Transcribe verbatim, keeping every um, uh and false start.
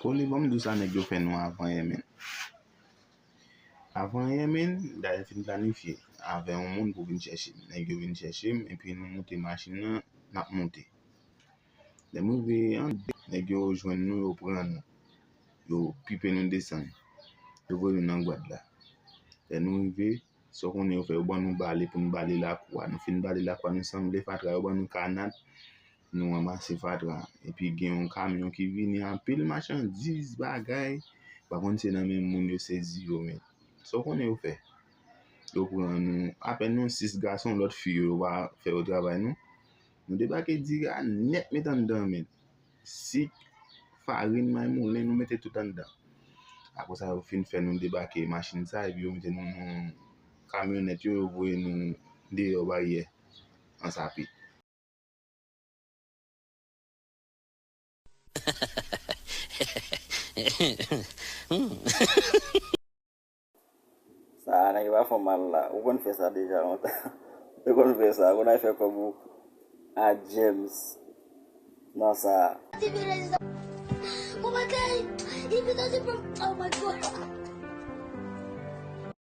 Poli, ban m di w sa nèg yo fè nou avanyè, men. Avanyè, men, dayè fin planifye avè yon moun pou vin chèche m. Nèg yo vin chèche m, epi nou moute machin nan, n ap moute. Lè m rive an, nèg yo jwenn nou, yo pran nou. Yo pipe nou desann. Yo voye nou nan gwad la. Lè nou rive, sa w konnen yo fè, yo ban nou bale pou nou bale lakou a. Nou fin bale lakou a, nou sanble fatra, yo ban nou kanat, nou ranmase fatra. Epi gen yon kamyon ki vini, anpil machandiz, bagay. Pa konn se nan men moun yo sezi yo, men. Sa w konnen yo fè? Yo pran nou, apèn nou sis gason, lòt fi yo, yo pa fè yo travay, non. Nou debake diri a nèt met anndan, men. Sik, farin, may moulen, nou mete tout anndan. Apre sa, yo fin fè nou debake machin sa, epi yo mete nou nan kamyonèt yo, yo voye nou deyò baryè Ansape. Sa a, nèg yo pa fè w mal la. Ou konn fè sa deja lontan. Ou konn fè sa. Ou konn al fè kòb ou a James nan sa a. Ti vye rezon. Bon bagay. Li pito se pran. Oh my God.